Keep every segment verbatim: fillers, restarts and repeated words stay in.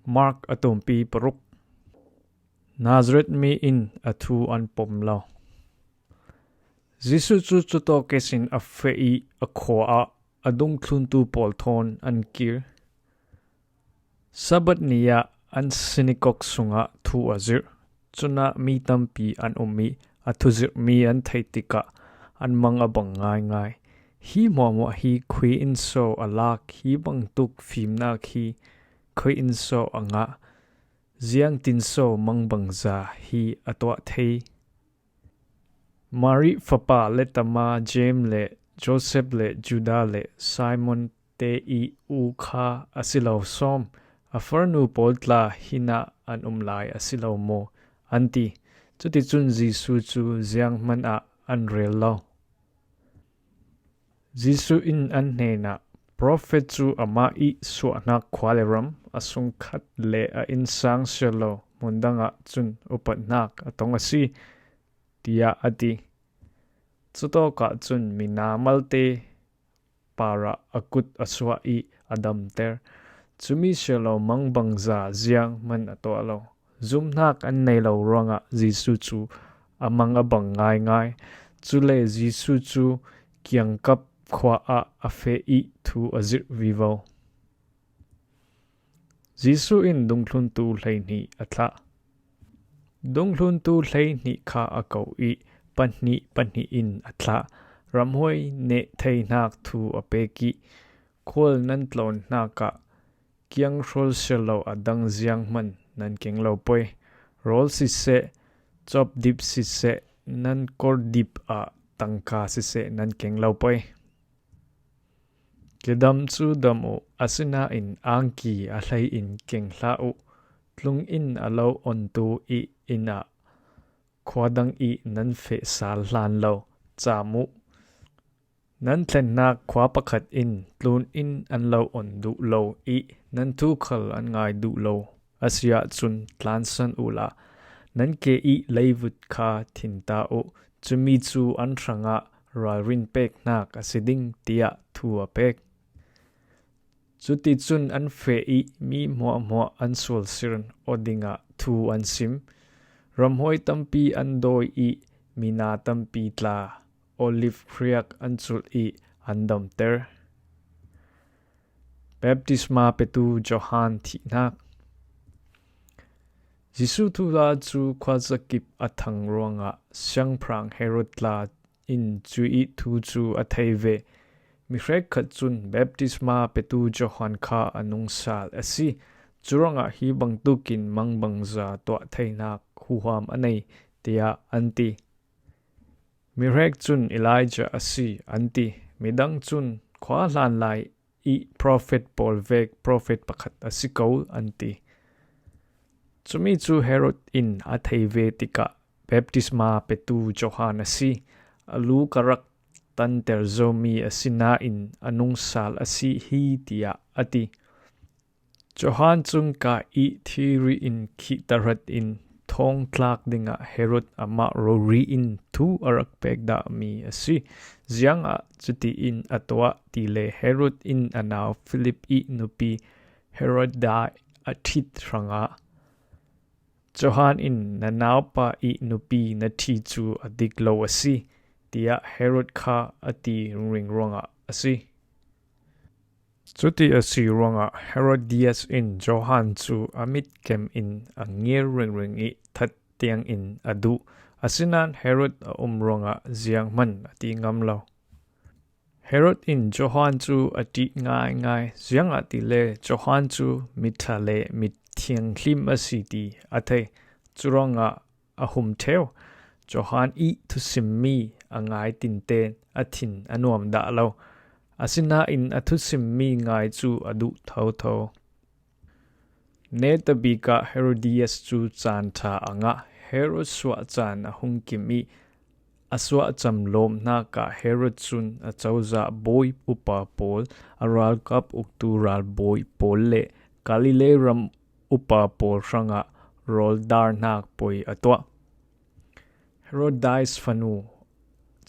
Mark a tumpi paruk. Nazareth mi in a thu an pom lo. Jesu cu cutawk ihsin a feh i a khua ah a dungthluntu pawl thawn an kir. Sabbath ni ah an sinagog sungah thu a zirh. Cunah mi tampi an um i a thuzirhmi an theih tikah an mang a bang ngaingai. Hi hmuahhmuah hi khui in so a lak, hi bangtuk fimnak hi khui in so a ngah, ziangtin so mangbangza hi a tuah thei? Mari fapa le tama, James le Joseph le Judah le Simon te i u kha a si lo sawm, a farnu pawl tla hinah an um lai a si lo maw? An ti. Cuticun Jesu cu zianghman ah an rel lo. Jesu in an hnenah, profet cu amah i suahnak khua le ram, a sungkhat le a innsang si lo hmun dangah cun upatnak a tong a si, tiah a ti. Cutawkah cun mina malte parah a kut a suah i a damter. Cumi si lo mangbangza zianghman a tuah lo. Zumhnak an nei lo ruangah Jesu cu a mang a bang ngaingai. Cule Jesu cu kiangkap khua ah a feh i thu a zirh vivo. Jesu in dungthluntu hleihnih a thlah. Dungthluntu hleihnih kha a ko i pahnih pahnih in a thlah. Ramhuai neh theinak thu a pek i, khual nan tlawnhnak ah kianghrol si lo a dang zianghman nan keng lo poi. Rawl siseh, cawpdip siseh, nan kordip ah tangka siseh nan keng lo poi. Kidam cu dam uh, asinain angki a hlei in keng hlah uh. Tlung in a lo ontu i inn ah khua dang i nan feh sal hlan lo cam uh. Nan thlennak khua pakhat in tlun in an lo on duh lo i nan thu khal an ngai duh lo a si ahcun tlansan uhla, nan ke i leivut kha thin ta uh. Cumi cu an hrangah ralrin peknak a si ding, tiah thu a pek. Cuticun an feh i mi hmuahhmuah an sualsir aw dingah thu an sim. Ramhuai tampi an dawi i mina tampi tla olive hriak an culh i an damter. Baptisma petu Johan thihnak. Jesu thuhla cu khuazakip a thang ruangah siangpahrang Herod tla in cuih thu cu a thei ve. Mi hrekkhat cun baptisma petu Johan kha a nungsal a si. Curuangah hi bangtukin mangbangza tuah theinak huham a nei, tiah an ti. Mi hrek cun Elijah a si, an ti. Midang cun khua hlan lai i profet pawl vek profet pakhat a si ko, an ti. Cumi cu Herod in a thei ve tikah baptisma petu Johan a si. A lu ka rak tanter zomi a si nain a nungsal a si hi, tiah a ti. Johan cun ka i thiri in khih tahrat in thawngtlak dingah Herod amah rori in thu a rak pek dahmi a si. Ziangah cutiin a tuah tile Herod in a nau Philip i nupi Herodias a ṭhit hrangah Johan in na naupa i nupi na ṭhi cu a dik lo a si, tiah Herod kha a ti ringring ruangah a si. Cuti a si ruangah Herodias in Johan cu a mitkem in a ngir ringring i that tiangin a duh. Asinain Herod a um ruangah zianghman a ti ngam lo. Herod in Johan cu a ṭih ngaingai, ziangahtile Johan cu miṭha le mithianghlim a si ti a thei. Curuangah a hum ṭheu. Johan i thusimmi a ngai tinten a thin a nuam dah lo. Asinain a thusimmi ngai cu a duh thotho. Netabik ah Herodias cu caan ṭha a ngah. Herod suah caan a hung kim i a suahcam lawmhnak ah Herod cun a cozah bawi upa pawl, a ralkap uktu ralbawi pawl le Galilee ram upa pawl hrangah rawldarnak poi a tuah. Herodias fanu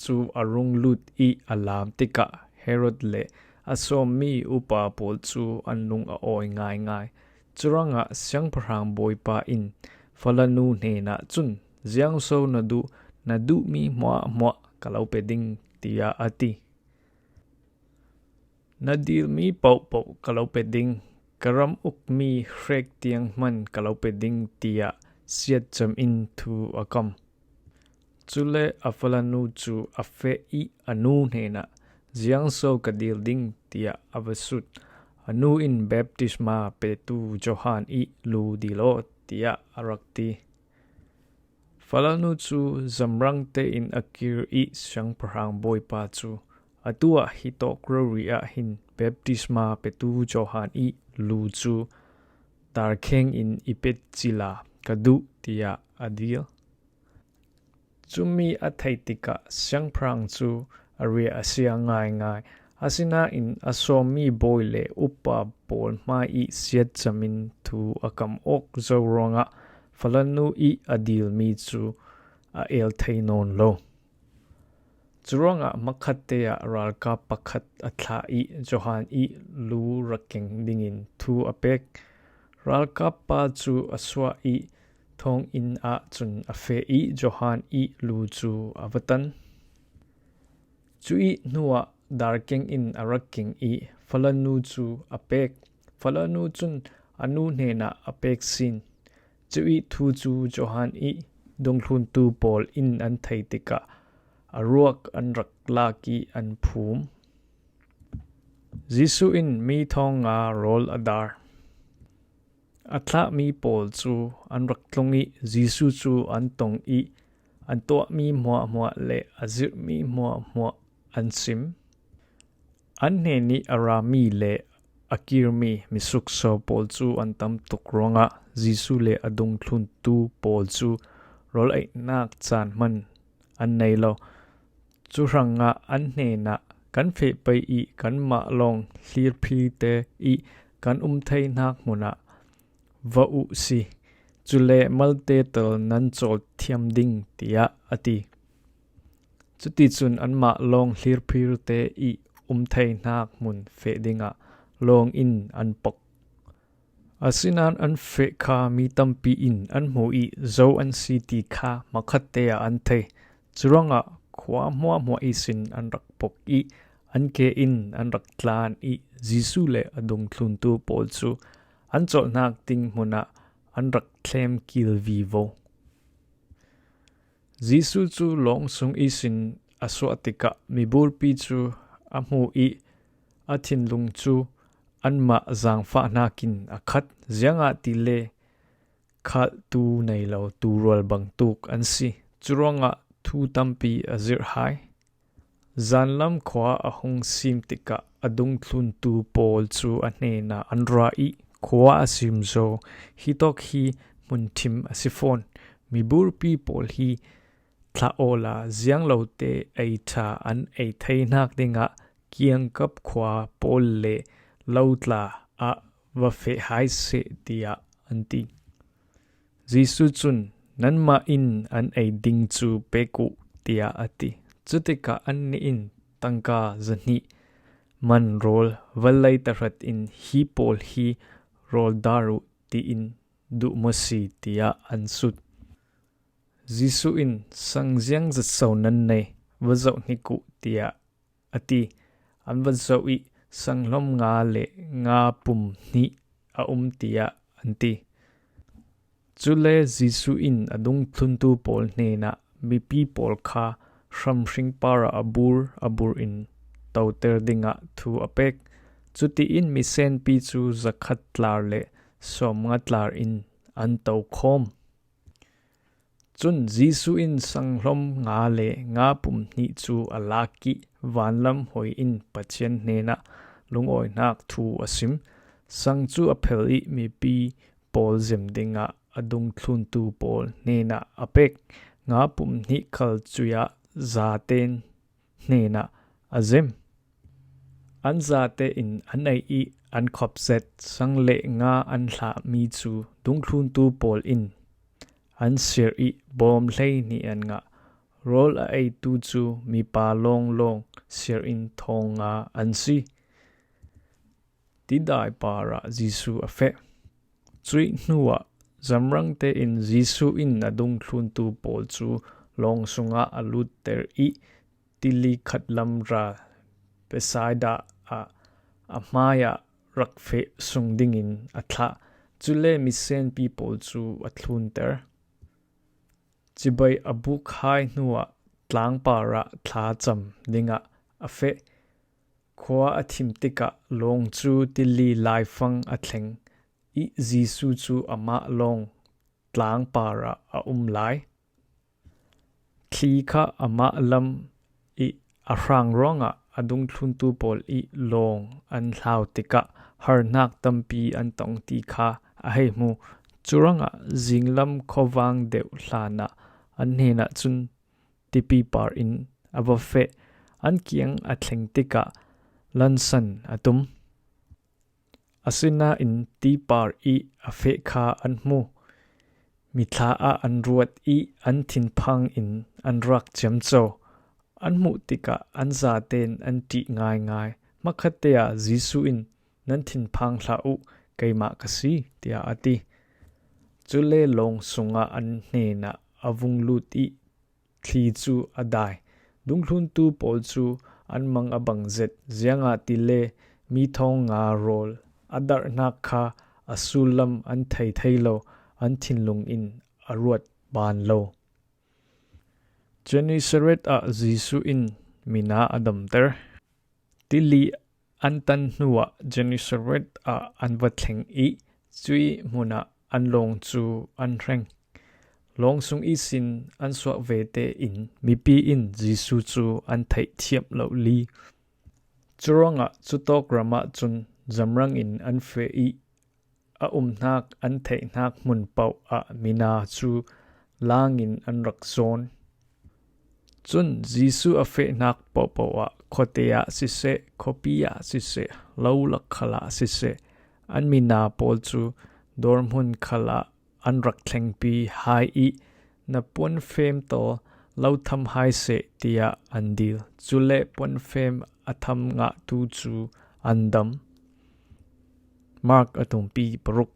cu a rung lut i a lam tikah Herod le a sawmmi upa pawl cu an lung a awi ngaingai. Curuangah siangpahrang bawipa in falanu hnenah cun, "Ziangso na duh, na duhmi hmuahhmuah ka lo pe ding," tiah a ti. "Na dilmi pohpoh ka lo pe ding, ka ram ukmi hrek tiang hman ka lo pe ding," tiah siatcam in thu a kam. Cule a falanu cu a feh ih a nu hnenah, "Ziangso ka dil ding?" tiah a va sut. A nu in, "Baptisma petu Johan ih lu dil aw," tiah a rak ti. Falanu cu zamrang tein a kir ih siangpahrang bawipa cu, "Atu ah hi tawk rori ah hin baptisma petu Johan ih lu cu darkheng in i pet cila ka duh," tiah a dil. Cumi a theih tikah siangpahrang cu a ria a sia ngaingai. Asinain a sawmmi bawi le upa pawl hmai ih siatcam in thu a kam awk zo ruangah falanu ih a dilmi cu a el thei nawn lo. Curuangah hmakhatte ah ralkap pakhat a thlah ih Johan ih lu rak keng dingin thu a pek. Ralkap pa cu a suah ih thawnginn ah cun a feh ih Johan ih lu cu a va tan. Cuih hnuah darkeng in a rak keng ih falanu cu a pek. Falanu cun a nu hnenah a pek sin. Cuih thu cu Johan ih dungthluntu pawl in an theih tikah a ruak an rak lak ih an phum. Jesuh in mi thong nga rawl a dar. A thlahmi pawl cu an rak tlung ih Jesuh cu an tong ih an tuahmi hmuahhmuah le a zirhmi hmuahhmuah an sim. An hnenih a rami le a kirmi misukso pawl cu an tam tuk ruangah Jesuh le a dungthluntu pawl cu rawl aihnak caan hman an nei lo. Cu hrangah an hnenah, "Kan feh pei ih kanmah lawng hlirphirte ih kan um theinak hmun ah va uh si, cule malte tal nan cawl thiam ding," tiah a ti. Cuticun anmah lawng hlirphirte ih um theinak hmun feh dingah lawng in an pok. Asinain an feh kha mi tampi in an hmu ih zo an si ti kha hmakhatte ah an thei. Curuangah khua hmuahhmuah ihsin an rak pok ih an ke in an rak tlan ih Jesuh le a dungthluntu pawl cu an colhnak ding hmun ah an rak thlem kil vivo. Jesuh cu lawng sung ihsin a suah tikah miburpi cu a hmu ih a thinlung cu anmah zaangfah hnakin a khat, ziangahtile khalhtu nei lo tuurual bangtuk an si. Curuangah thu tampi a zirh hai. Zanlam khua a hung sim tikah a dungthluntu pawl cu a hnenah an ra ih, "Khua a sim zo, hitawk hi hmunthim a si fawn. Miburpi pawl hi thlah awla zianglote ei ṭha an ei theinak dingah kiangkap khua pawl le lo tla ah va feh hai seh," tiah an ti. Jesuh cun, "Nanmah in an ei ding cu pek uh," tiah a ti. Cutikah annih in tangka zahnih man rawl vawlei tahratin, "Hi pawl hi rawl dar uh," tiin duh maw si, tiah an sut. Jesuh in, "Sang ziang zat so nan nei? Va zoh hnik uh," tiah a ti. An va zoh ih, "Sanghlom nga le nga pum hnih a um," tiah an ti. Cule Jesuh in a dungthluntu pawl hnenah, "Mipi pawl kha hramhring parah a bur a bur in toter dingah thu a pek. Cutiin misenpi cu zakhat tlar le sawmnga tlar in an tokhawm." Cun Jesuh in sanghlom nga le nga pum hnih cu a lak ih vanlam hoi in Pathian hnenah lungawinak thu a sim. Sang cu a phel ih mipi pawl zem dingah a dungthluntu pawl hnenah a pek. Nga pum hnih khal cuiah zaten hnenah a zem. An zate in an ei ih an khop zet. Sang le nga an hlahmi cu dungthluntu pawl in an siar ih bawm hleihnih an ngah. Rawl a eitu cu mipa lawnglawng siar in thong nga an si. Tidai parah Jesuh a feh. Cuih hnuah zamrangte in Jesu in a dungthluntu pawl cu lawng sungah a lutter i tili khat lam ral Bethsaida ah a hmaiah rak feh sung dingin a thlah. Cule misenpi pawl cu a thlunter. Cibai a buk hai hnuah tlangpar ah thlacam dingah a feh. Khua a thim tikah lawng cu tili laifang a thleng i Jesu cu amah lawng tlangpar ah a um lai. Thli kha amah lam i a hrang ruangah a dungthluntu pawl i lawng an hlau tikah harnak tampi an tong ti kha a hei hmu. Curuangah zinglam khuavang deuh hlanah an hnenah cun tipipar in a va feh. An kiang a thleng tikah lansan a tum. Asinain tipar i a feh kha an hmu. Mithla ah an ruat i an thinphang in an rak ciamco. An hmuh tikah an zaten an ṭih ngaingai. Hmakhatte ah Jesu in, "Nan thinphang hlah uh, keimah ka si," tiah a ti. Cule lawng sungah an hnenah a vung lut i thli cu a dai. Dungthluntu pawl cu an mang a bang zet, ziangahtile mi thong nga rawl a darhnak kha a sullam an thei thei lo, an thinlung in a ruat ban lo. Gennesaret ah Jesu in mina a damter. Tili an tan hnuah Gennesaret ah an va thleng i cuih hmunah an lawng cu an hreng. Lawng sung ihsin an suak vete in mipi in Jesu cu an theih thiam lo li. Curuangah cutawk ram ah cun zamrang in an feh i a umhnak an theihnak hmun paoh ah mina cu langin an rak zawn. Cun Jesu a fehnak pohpoh ah khuate ah siseh, khuapi ah siseh, lo lak khal ah siseh, an mina pawl cu dawrhmun khal ah an rak thlengpi hai i, "Na puanfem tawl lo tham hai seh," tiah an dil. Cule puanfem a tham ngahtu cu an dam. Mark a tumpi paruk.